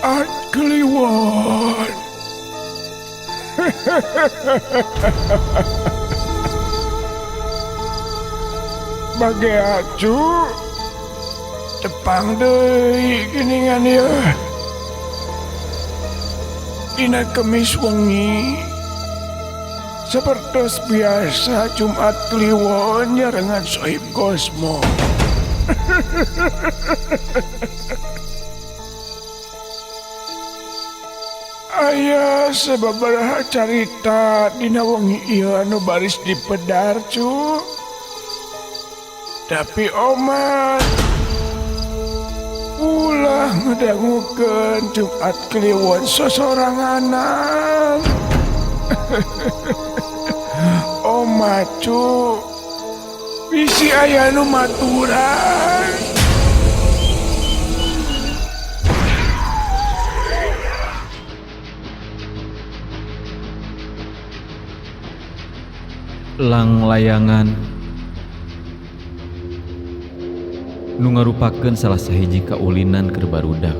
Jumat Kliwon. Bagea cu tepang deui geuningan ieu. Dina Kemis wengi sapertos biasa Jumat Kliwon nyarengan Sohib Kosmo. Aya sababaraha carita dina wengi ieu anu baris dipedar cu. Tapi omat ulah ngedangukeun Jumat Kliwon sosoranganan. Omat cu bisi aya nu maturan. Langlayangan nu ngarupakeun salah sahiji kaulinan keur barudak.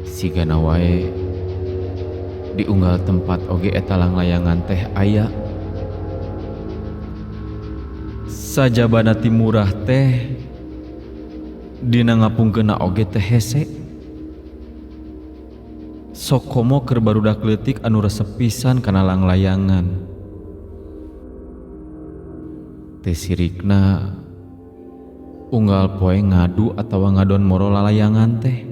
Sigana wae di unggal tempat oge eta langlayangan teh aya. Sajabana ti murah teh dina ngapungkeunna oge teh hese. Sok komo keur barudak leutik anu resep pisan kana langlayangan. Teu sirikna unggal poe ngadu atawa ngadon moro lalayangan teh.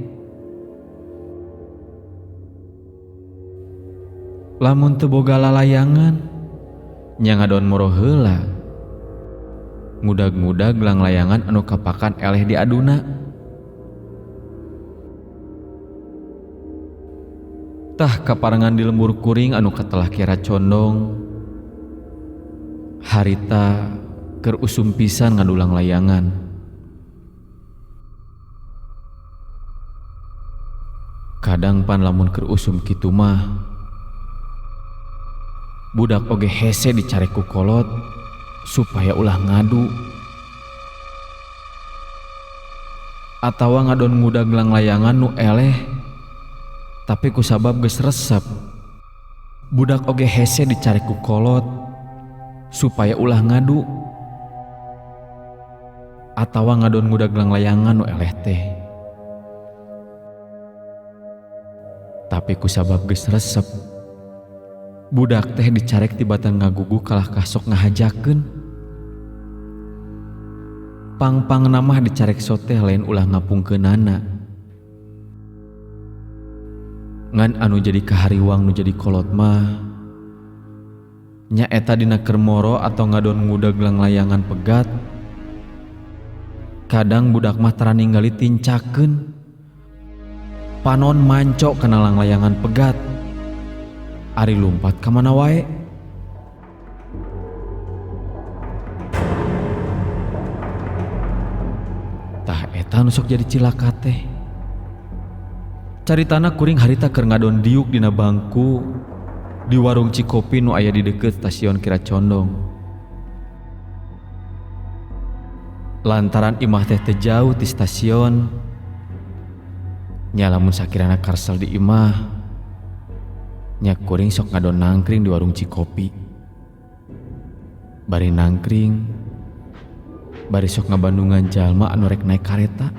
Lamun teu boga lalayangan nya ngadon moro heula. Ngudag-ngudag langlayangan anu kapakan eleh diaduna. Tah kaparengan di lembur kuring anu katelah Kira Condong. Harita keur usum pisan ngadulang layangan. Kadang pan lamun keur usum kitu mah budak oge hese dicarek ku kolot supaya ulah ngadu atawa ngadon ngudag langlayangan nu eleh tapi kusabab geus resep. Budak oge hese dicarek ku kolot supaya ulah ngadu atawa ngadon ngudag langlayangan nu eleh teh. Tapi kusabab geus resep, budak teh dicarek tibatan ngagugu kalah kasok ngahajakeun. Pang-pang namah dicarek soteh lain ulah ngapungkeunana. Ngan anu jadi kahariwang nu jadi kolot mah nya eta dina keur moro atau ngadon ngudag langlayangan pegat. Kadang budak mah tara ningali tincakeun. Panon manco kana langlayangan pegat. Ari lumpat ka mana wae. Tah eta nu sok jadi cilaka teh. Caritana kuring harita keur ngadon diuk dina bangku di warung Cikopi nu aya di deukeut stasiun Kira Condong. Lantaran imah teh teu jauh ti stasiun, nya lamun sakirana karsel di imah, nya kuring sok ngadon nangkring di warung Cikopi. Bari nangkring, bari sok ngabandungan jalma anu rek naik kareta.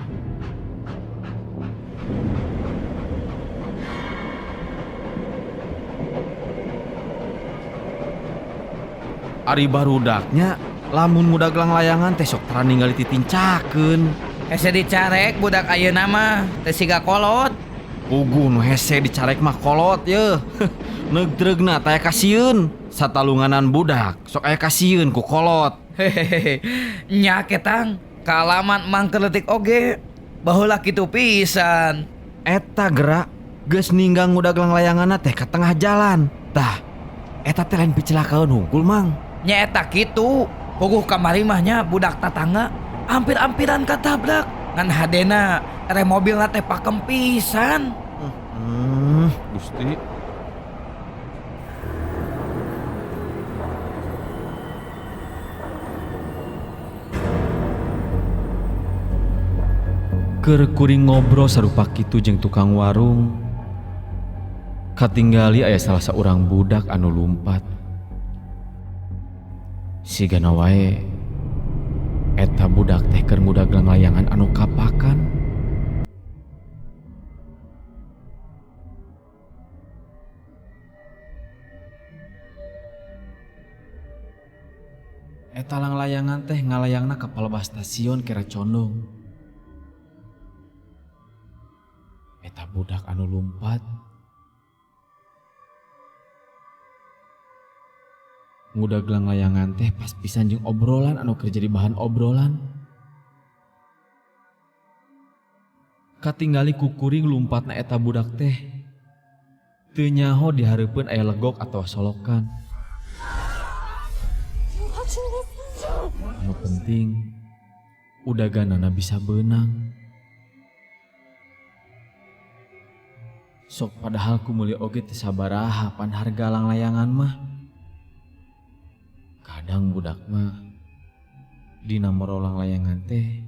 Ari barudaknya lamun ngudag langlayangan teh sok tara ningali titincakeun. Hese dicarek budak ayeuna mah teh siga kolot. Puguh nu hese dicarek mah kolot yeuh. Neugdreugna teh kasieun. Satalunganan budak sok aya kasieun ku kolot. Hehehe. Nya ketang kalaman mang keur leutik oge baheula kitu pisan. Eta gerak geus ninggang ngudag langlayanganna teh ka tengah jalan. Tah eta teh lain picilakaeun hungkul mang. Nya eta kitu, puguh kamari mah nya budak tatangga hampir-hampiran katabrak. Ngan hadena rem mobilna teh pakem pisan. Gusti. Keur kuring ngobrol sarupa kitu jeung tukang warung, katinggali aya salah saurang budak anu lumpat. Sigana wae eta budak teh keur ngudag langlayangan anu kapakan. Eta langlayangan teh ngalayangna ka palebah stasiun Kera Condong. Eta budak anu lumpat ngudag langlayangan teh pas pisan jeung obrolan anu keur jadi bahan obrolan. Katinggali ku kuring lumpatna eta budak teh teu nyaho di hareupeun aya legok atawa solokan. Anu penting udaganana bisa beunang. Sok padahal ku meuli oge teu sabaraha pan harga langlayangan mah. Kadang budak mah dina moro langlayangan teh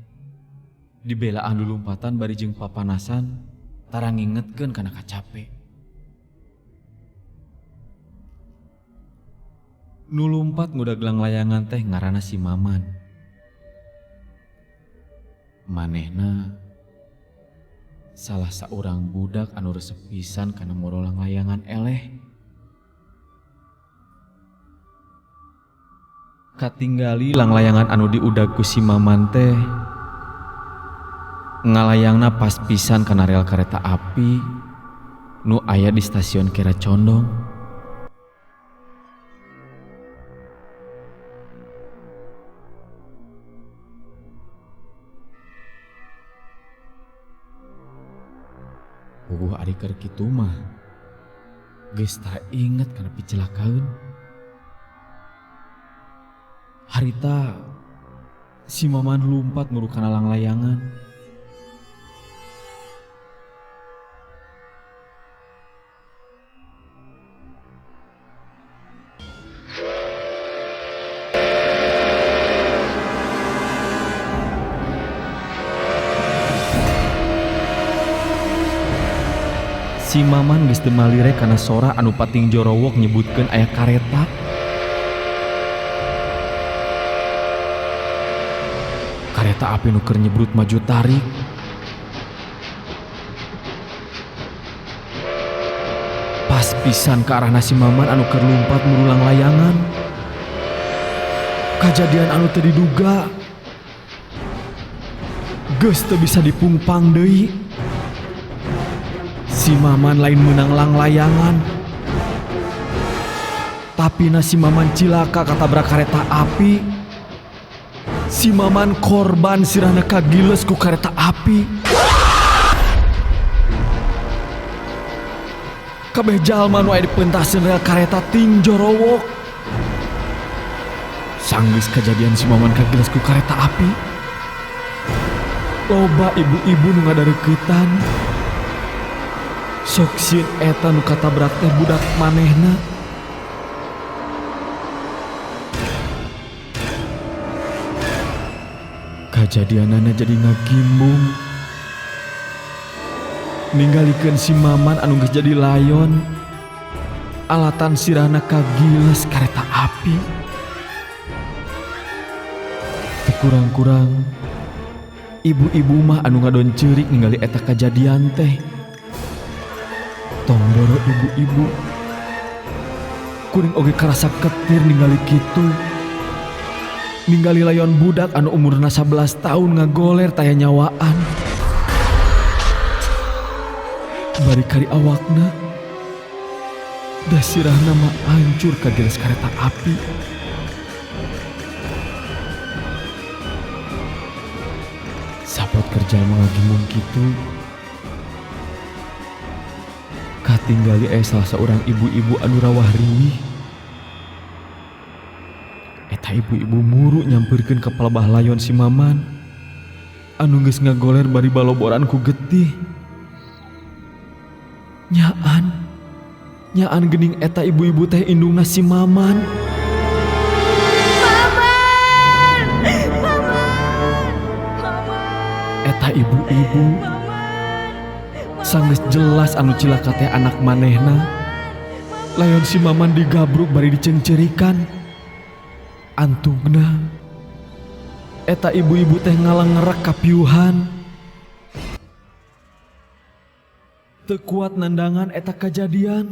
dibelaan lulumpatan bari jeung papanasan tara ngingetkeun kana kacape. Nu lumpat ngudag langlayangan teh ngaranna si Maman. Manehna salah saurang budak anu resep pisan kana moro langlayangan eleh. Katinggali langlayangan anu diudag ku si Maman teh ngalayangna pas pisan kana rel kareta api nu aya di stasiun Kera Condong. Puguh ari keur kitu mah geus tara inget kana picilakaeun. Harita si Maman lumpat muru kana langlayangan. Si Maman geus teu malire kana sora anu pating jorowok nyebutkeun aya kareta. Kareta api nu keur nyebrut maju tarik. Pas pisan ka arahna si Maman anu keur lumpat muru langlayangan. Kajadian anu teu diduga geus teu bisa dipungpang deui. Si Maman lain menang langlayangan, tapi na si Maman cilaka katabrak kareta api. Si Maman korban sirahna kagiles ku kareta api. Kabeh jalma nu aya di pentaseun rel kareta ting jorowok. Sanggeus kajadian si Maman kagiles ku kareta api, loba ibu-ibu nu ngadareuketan. Sok sieun eta nu katabrak teh budak manehna. Kajadianana jadi ngagimbung. Ninggalikeun si Maman anu geus jadi layon. Alatan sirahna kagiles kareta api. Teu kurang-kurang ibu-ibu mah anu ngadon ceurik ningali eta kajadian teh. Tong boro ibu-ibu, kuring oge karasa ketir ningali kitu. Ningali layon budak anu umurna 11 tahun ngagoler taya nyawaan. Bari kari awakna, da sirahna mah hancur kagiles kareta api. Sapot kerja ngagimbung kitu, katinggali aya salah seorang ibu-ibu anu rawah riwih. Eta ibu-ibu muru nyamperkeun ka palebah layon si Maman anu geus ngagoler bari baloboran ku getih. Nyaan, nyaan geuning eta ibu-ibu teh indungna si Maman. Maman! Maman! Maman! Eta ibu-ibu sanggeus jelas anu cilaka teh anak manehna. Layon si Maman digabruk bari diceungceurikan. Antugna eta ibu-ibu teh ngalengerek kapiuhan. Teu kuat nandangan eta kajadian.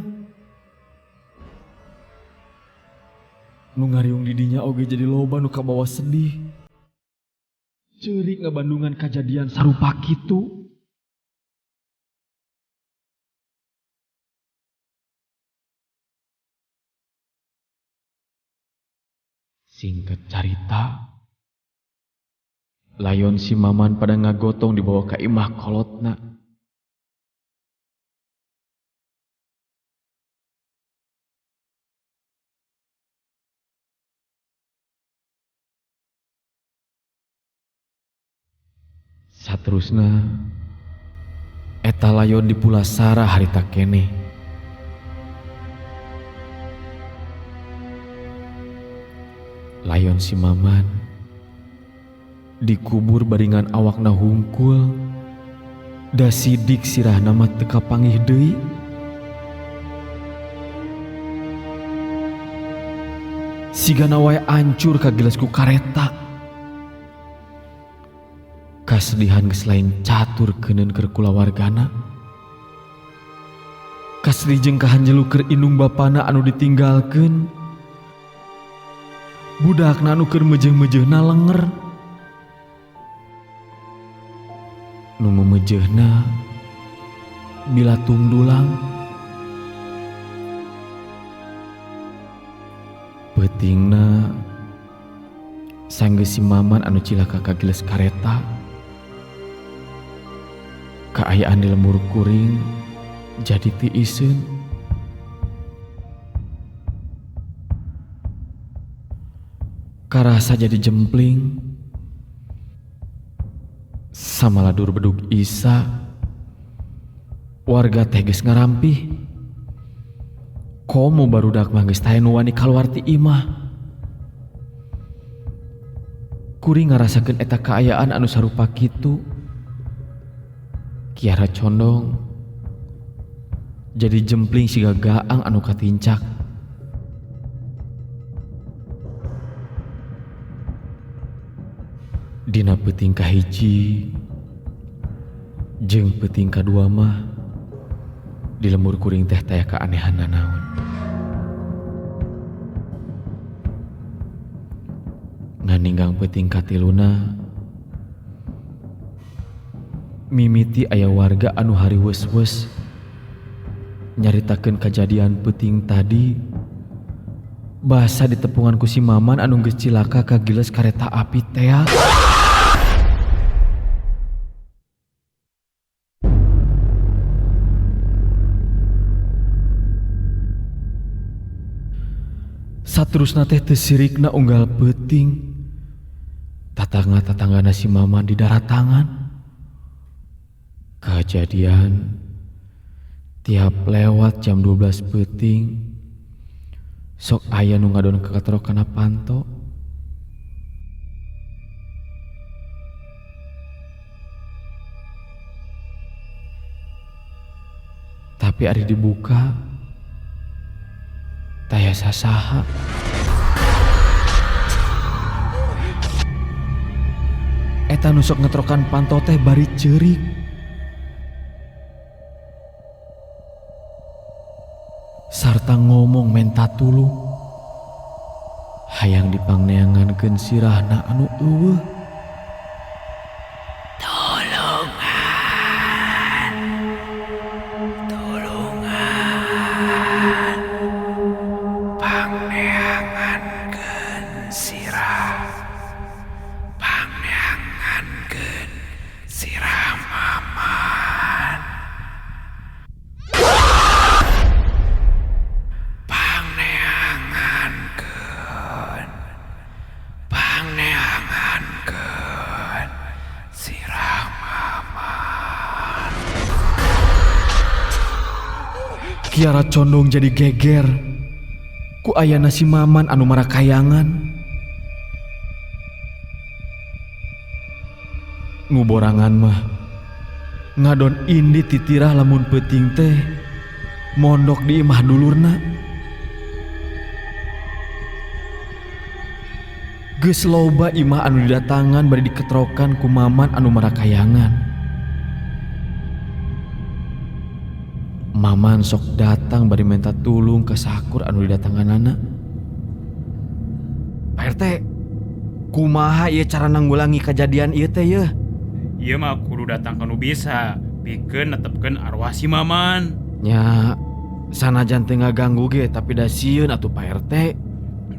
Nu ngariung di dinya oge jadi loba nu kabawa sedih. Ceurik ngabandungan kajadian sarupa kitu. Singkat carita, layon si Maman pada ngagotong dibawa ka imah kolotna. Saterusna eta layon dipulasara harita keneh. Layon si Maman dikubur baringan awakna hungkul, da sidik sirahna mah teu kapanggih deui. Sigana wae ancur kagiles ku kareta. Kasedihan geus lain catur keuneun keur kulawargana. Kasedih jeung kahanjelu keur indung bapana anu ditinggalkeun. Budakna anu keur mejeuh-mejeuhna lenger. Nu memejeuhna bilatung dulang. Peutingna sanggeus si Maman anu cilaka kagiles kareta. Kaayaan di lembur kuring jadi tiiseun. Karasa jadi jempling. Samaladur bedug isa, warga teh geus ngarampih. Komo barudak mah geus taya nu wani kaluar ti imah. Kuring ngarasakeun eta kaayaan anu sarupa kitu. Kiara condong jadi jempling siga gaang anu katincak. Dina peuting kahiji jeung peuting kadua mah di lembur kuring teh taya keanehan nanaon. Nganinggang peuting katiluna mimiti aya warga anu hariweus-weus nyaritakeun kajadian peuting tadi. Basa ditepungan ku si Maman anu geus cilaka kagiles kareta api tea. Saterusna teh teu sirikna unggal peuting. Tatangga-tatanggana si Maman di daratangan. Kajadian tiap lewat jam 12 peuting sok aya nu ngadon kaketrok kana panto. Tapi ari dibuka taya sasaha. Eta nu sok ngetrokan panto teh bari ceurik. Sarta ngomong menta tulung. Hayang dipangneangankeun sirahna anu eueuh. Tolongan. Tolongan. Pangneangankeun sirah. Pangneangankeun sirah Maman. Pangneangankeun. Pangneangankeun sirah Maman. Kiara condong jadi geger ku ayana si Maman anu marakayangan. Nu borangan mah ngadon indit titirah lamun peuting teh mondok di imah dulurna. Geus loba imah anu didatangan bari diketrokan ku Maman anu marakayangan. Maman sok datang bari minta tulung ke sakur anu didatanganana. Pak RT, kumaha ieu cara nanggulangi kejadian ieu teh yeuh? Ieu mah kudu datang ka nu bisa, pikeun netepkeun arwah si Maman. Nya, sanajan teu ngaganggu ge tapi da sieun atuh Pak RT.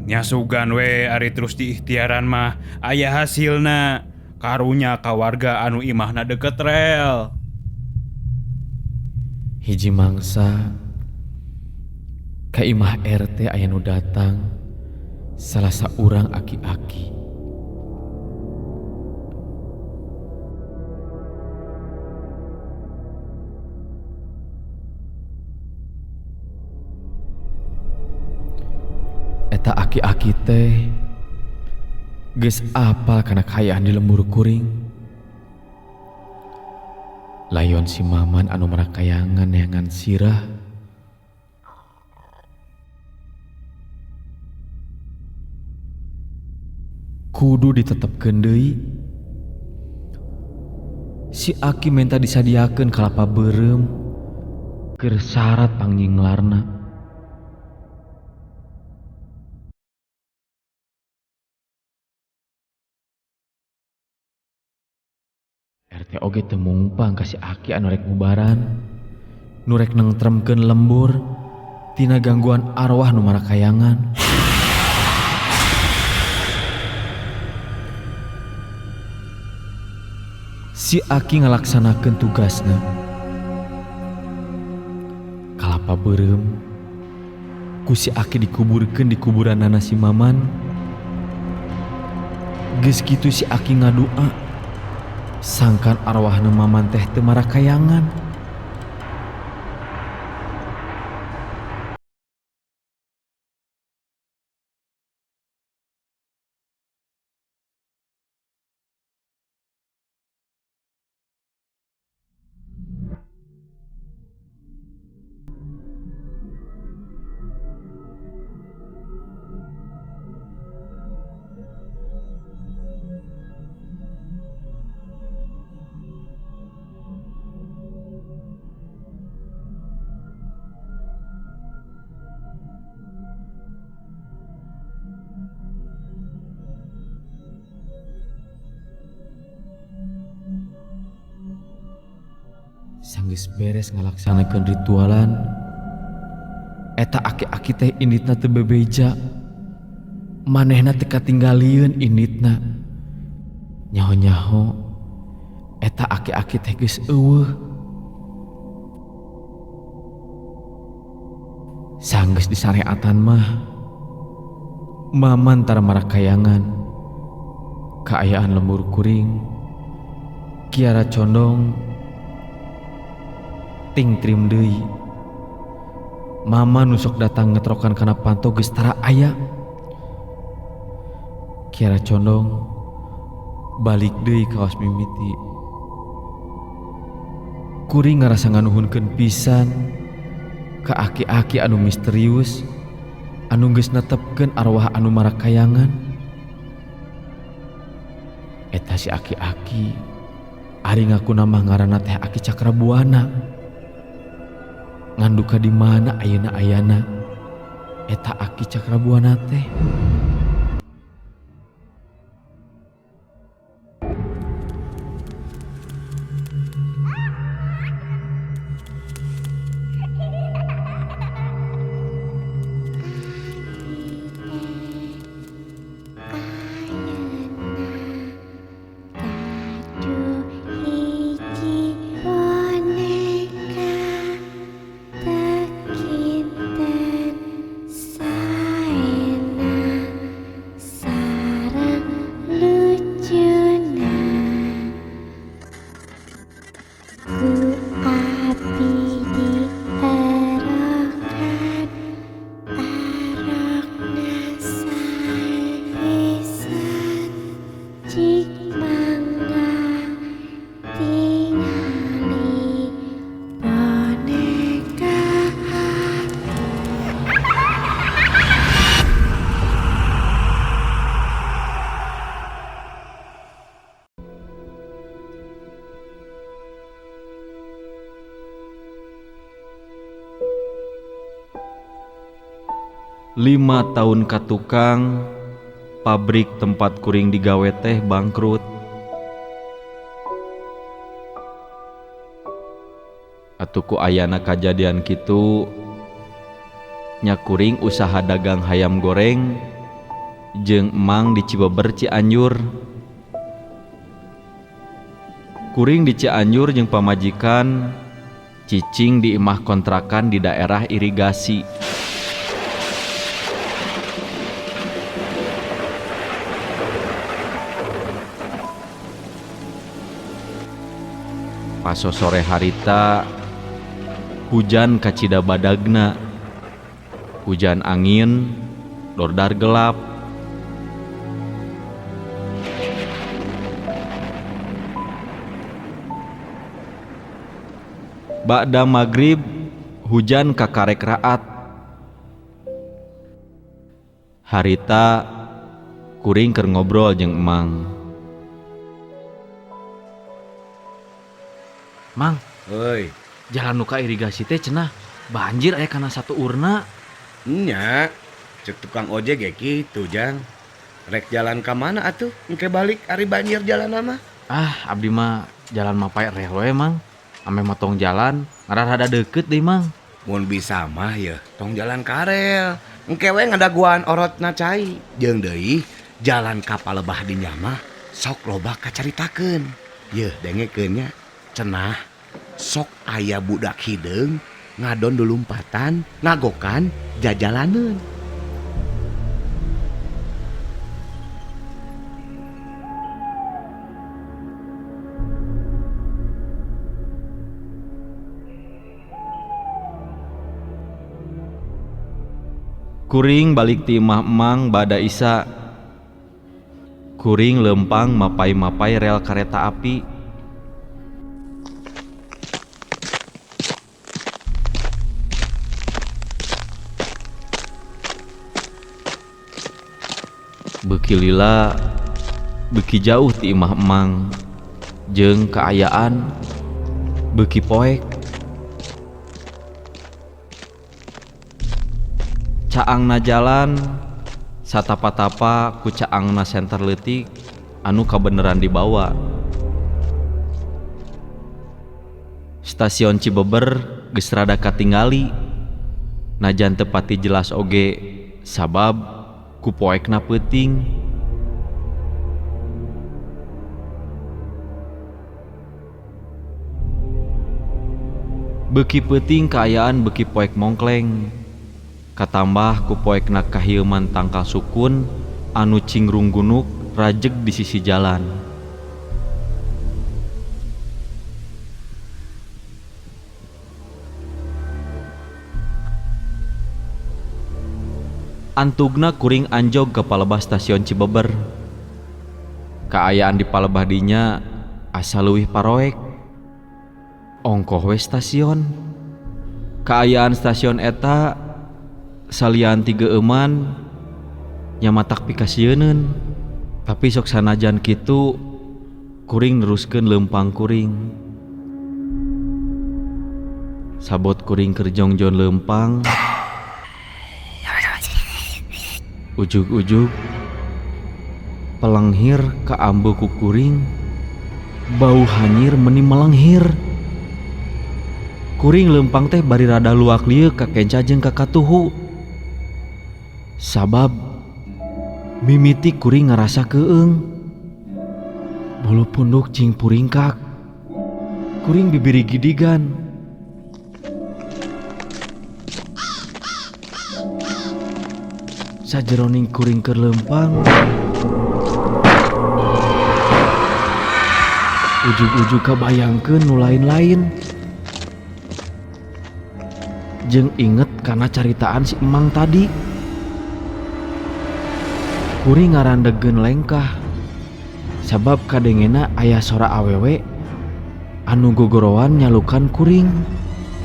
Nya sugan we ari terus diikhtiaran mah aya hasilna. Karunya ka warga anu imahna deket rel. Hiji mangsa ka imah RT aya nu datang salah saurang aki-aki. Eta aki-aki teh geus apal kana kaayaan di lembur kuring. Layon si Maman anu marakayangan neangan sirah. Kudu ditetepkeun deui. Si aki menta disadiakeun kalapa beureum keur syarat pangyinglarna. RT oge teu mungpang ka si aki anu rek ngubaran, nu rek nengtremkeun lembur tina gangguan arwah nu marakayangan. Si aki ngalaksanakeun tugasna. Kalapa beureum ku si aki dikuburkeun di kuburanana si Maman. Geus kitu si aki ngadua sangkan arwahna Maman teh teu marakayangan. Sanggeus beres ngalaksanakeun ritualan, eta aki-aki teh inditna teu bebeja. Manehna teu katinggalieun inditna. Nyaho-nyaho eta aki-aki teh geus eueuh. Sanggeus disareatan mah Maman tara marakayangan. Kaayaan lembur kuring Kiara Condong ting trim deui. Mama nusok datang ngetrokan kana panto geus tara aya. Kiara Condong balik deui kaos mimiti. Kuring ngarasa nganuhunkeun pisan ka aki-aki anu misterius anu geus netepkeun arwah anu marakayangan. Eta si aki-aki ari ngaku nama ngaranna teh Aki Cakrabuana. Nganduka di mana ayeuna ayana eta Aki Cakrabuana teh. 5 tahun ka tukang, pabrik tempat kuring digawe teh bangkrut. Atuh ku ayana kajadian kitu, nya kuring usaha dagang hayam goreng jeung emang di Cibeber Cianjur. Kuring di Cianjur jeung pamajikan cicing di imah kontrakan di daerah irigasi. Paso sore harita hujan kacida badagna, hujan angin, dordar gelap. Bakda magrib hujan kakarek raat. Harita kuring keur ngobrol jeung emang. Mang, hoi, jalan nu ka irigasi teh cenah banjir aya kana satu urna. Nya, cek tukang ojek ge kitu, Jang. Rek jalan ka mana atuh? Engke balik ari banjir jalan mah. Ah, abdi mah jalan mapay rel we, Mang. Ame motong jalan, ngarah rada deket deui, Mang. Mun bisa mah yeuh, tong jalan karel. Engke we ngadaguan orotna cai. Jeung deui jalan ka palebah dinya mah sok loba kacaritakeun. Yeuh, dengekeun nya. Cenah sok aya budak hideung ngadon dulumpatan ngagokan jajalaneun. Kuring balik ti imah emang bada isa. Kuring lempang mapai-mapai rel kareta api. Beuki lila, beuki jauh ti imah emang, jeung kaayaan beuki poek. Caangna jalan satapa-tapa ku caangna senter leutik anu kabeneran dibawa. Stasiun Cibeber geus rada katingali, najan teu pati jelas oge sabab ku poekna peuting. Beuki peuting kaayaan beuki poek mongkleng. Katambah ku poekna kahieuman tangkal sukun anu cingrunggunuk rajeg di sisi jalan. Antugna kuring anjog ke palebah stasiun Cibeber. Kaayaan di palebah dinya asa leuwih paroek. Ongkoh we stasiun. Kaayaan stasiun eta salian tiga eman nya matak pikasieuneun. Tapi sok sanajan kitu kuring neruskeun leumpang kuring. Sabot kuring keur jongjon leumpang. Ujug-ujug pelenghir ka ambe ku kuring, bau hanyir meni melenghir. Kuring leumpang teh bari rada luak lieu ka kenca jeung ka katuhu. Sabab mimiti kuring ngarasa keung. Bulu punduk cing puringkak. Kuring bibiri gidigan. Sajeroning kuring keur leumpang, ujug-ujug kabayangkeun nu lain-lain. Jeung inget kana caritaan si emang tadi. Kuring ngarandegeun lengkah sabab kadengena aya sora awewe anu gogorowan nyalukan kuring.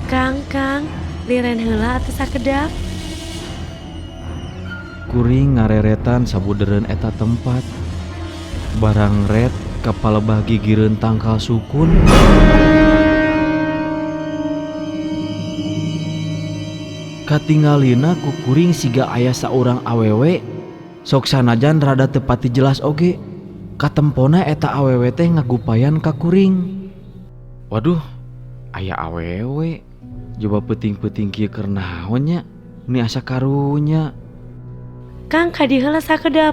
Kang, Kang, liren heula atuh sakedap. Kuring ngareretan sabudeureun eta tempat. Barang ret ka palebah gigireun tangkal sukun. Katingalina ku kuring siga aya saurang awewe sok sanajan rada teu pati jelas oge. Katempona eta awewe teh ngagupayan ka kuring. Waduh, aya awewe. Coba peuting-peuting kieu keur naon nya? Meni asa karunya. Kang kadieu heula sakedap.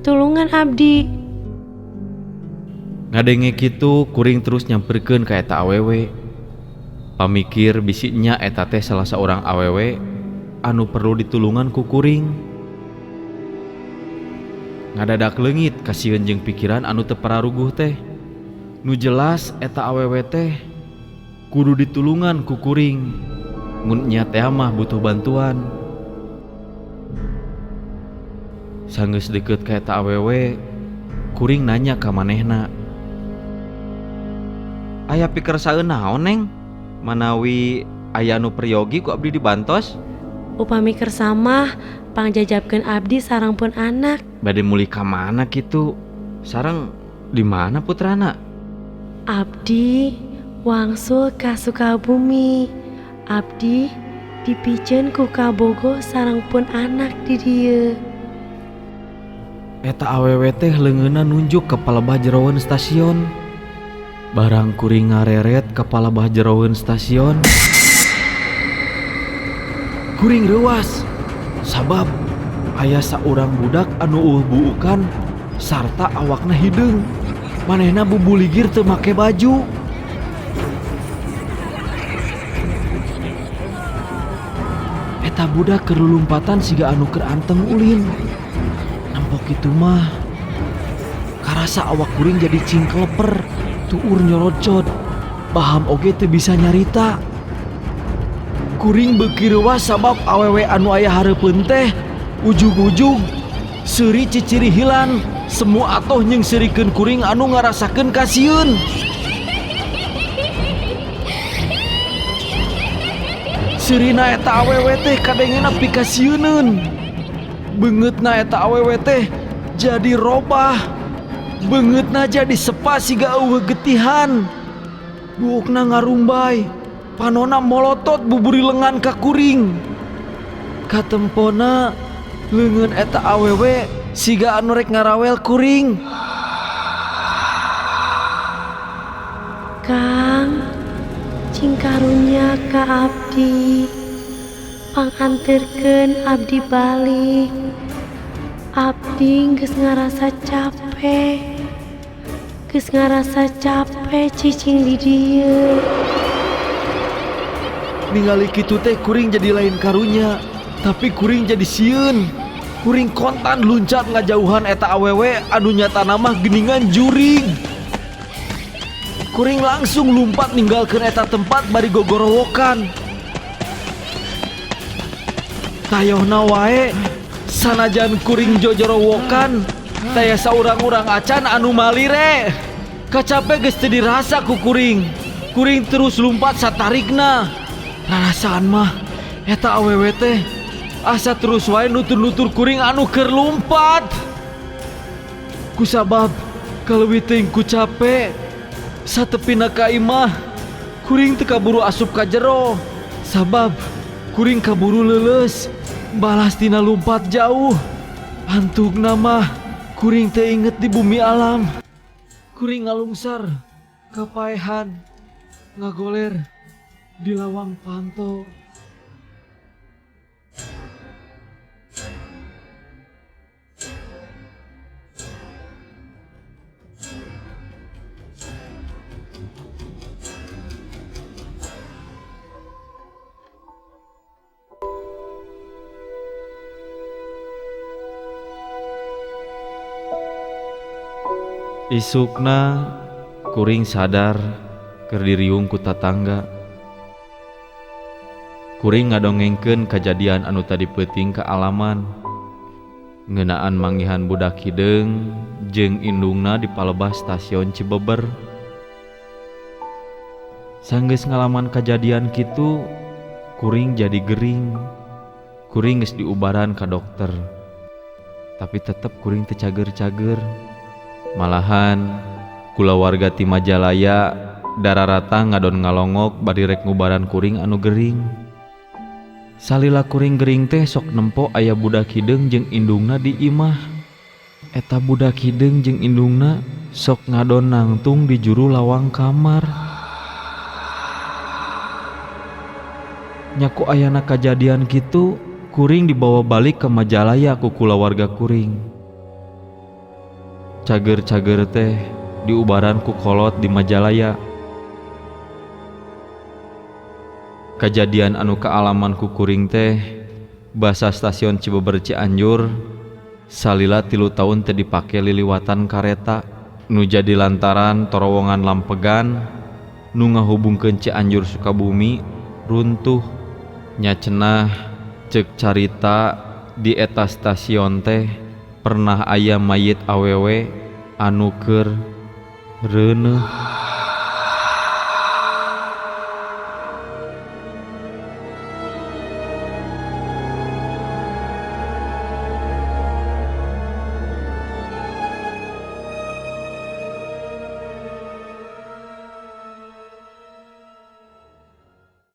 Tulungan abdi. Ngadenge kitu kuring terus nyamperkeun ka eta awewe. Pamikir bisi nya eta teh salah saurang awewe anu perlu ditulungan ku kuring. Ngadadak leungit kasieun jeung pikiran anu teu pararuguh teh. Nu jelas eta awewe teh kudu ditulungan ku kuring. Mun nya teh mah butuh bantuan. Sanggeus deukeut ka eta awewe, kuring nanya ka manehna. Aya pikersaeun naon Neng? Manawi aya nu peryogi ku abdi dibantos? Upami kersa mah pangjajabkeun abdi sareng pun anak. Bade mulih ka mana kitu? Sareng di mana putrana? Abdi wangsul ka Sukabumi. Abdi dipiceun ku kabogoh sareng pun anak di dieu. Eta awewe teh leungeunna nunjuk ka palebah jeroeun stasiun. Barang kuring ngareret ka palebah jeroeun stasiun, kuring reuas sabab aya saurang budak anu eueuh buukan sarta awakna hideung. Manehna bubuligir teu make baju. Eta budak keur lulumpatan siga anu keur anteng ulin. Nempok kitu mah karasa awak kuring jadi cingkleper, tuur nyorocot. Baham oge teu bisa nyarita. Kuring beuki reuas sabab awewe anu aya hareupeun teh ujug-ujug seuri cicirihilan. Semua atoh nyeungseurikeun kuring anu ngarasakeun kasieun. Seurina eta awewe teh kadengena pikasieuneun. Beungeutna eta awewe teh jadi robah. Beungeutna jadi sepa siga eueuh getihan. Buukna ngarumbay, panona molotot buburi lengan ka kuring. Katempona leungeun eta awewe siga anu rek ngarawel kuring. Kang, cing karunya ka abdi. Panganterkeun abdi balik. Abdi geus ngarasa capek. Geus ngarasa capek cicing di dieu. Ningali kitu teh kuring jadi lain karunya, tapi kuring jadi sieun. Kuring kontan luncat ngajauhan eta awewe anu nyatana mah geuningan jurig. Kuring langsung lumpat ninggalkeun eta tempat bari gogorowokan. Tayohna wae sanajan kuring jojorowokan, taya saurang-urang acan anu malire. Kacape geus teu dirasa ku kuring. Kuring terus lumpat satarikna. Rarasaan mah eta awewe teh asa terus wae nutur-nutur kuring anu keur lumpat. Kusabab kaleuwih teuing ku cape, satepina ka imah kuring teu kaburu asup ka jero. Sabab kuring kaburu leuleus balas tina lumpat jauh. Antukna mah kuring teu inget di bumi alam. Kuring ngalungsar kapaehan ngagoler di lawang panto. Isukna kuring sadar keur diriung ku tatangga. Kuring ngadongengkeun kajadian anu tadi peuting kaalaman. Ngeunaan manggihan budak hideung jeung indungna di palebah stasiun Cibeber. Sanggeus ngalaman kajadian kitu, kuring jadi gering. Kuring geus diubaran ka dokter. Tapi tetep kuring teu cager-cager. Malahan kulawarga ti Majalaya dararata ngadon ngalongok bari rek ngubaran kuring anu gering. Salila kuring gering teh sok nempo aya budak hideung jeung indungna di imah. Eta budak hideung jeung indungna sok ngadon nangtung di juru lawang kamar. Nya ku ayana kajadian kitu, kuring dibawa balik ke Majalaya ku kulawarga kuring. Cager-cager teh diubaran ku kolot di Majalaya. Kajadian anu kaalaman ku kuring teh basa stasiun Cibeber Cianjur salila 3 tahun teu dipake liliwatan kareta nu jadi lantaran torowongan Lampegan nu ngahubungkeun Cianjur Sukabumi runtuh. Nya cenah ceuk carita di eta stasiun teh pernah aya mayit awewe anu keur reuneuh.